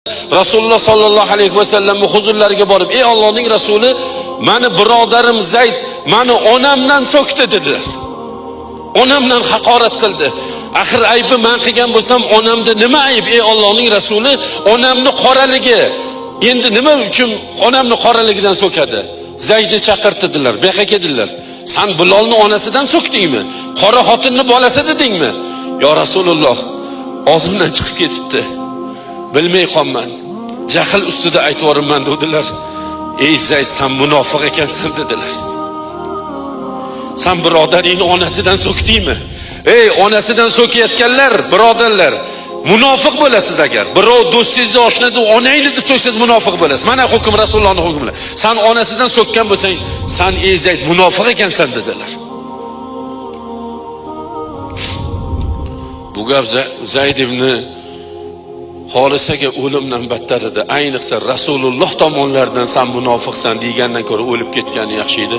Rasululloh sollallohu alayhi vasallamning huzurlariga borib, "Ey Allohning rasuli, mani birodarim Zayd mani onamdan so'kdi" dedilar. Onamdan haqorat qildi. Axir aybi men qilgan bo'lsam, onamda nima ayb, ey Allohning rasuli? Onamni qoraligi. Endi nima uchun onamni qoraligidan so'kadi? Zaydni chaqirtirdilar, bu yoqqa keldilar. San Bilolni onasidan so'kdingmi? Qora xotinni bolasi dedingmi? Yo Rasululloh, og'zimdan chiqib ketibdi. Bilmay qolman. Jahl ustida aytvorman dedilar. Ey Zayd, sen munofiq ekansan dedilar. Sen birodaringni onasidan so'kdingmi? Ey onasidan so'kayotganlar, birodarlar, munofiq bo'lasiz agar. Birov do'stingizni, oshnani, onangni deb so'ksangiz munofiq bo'lasiz. Mana hukm Rasulullohning hukmi. Sen onasidan so'kkan bo'lsang, san ey Zayd munofiq ekansan dedilar. Bu gap Zayd ibn Horisaga o'limdan battar edi. Ayniqsa Rasululloh tomonlaridan san munofiqsan degandan ko'ra o'lib ketgani yaxshi edi.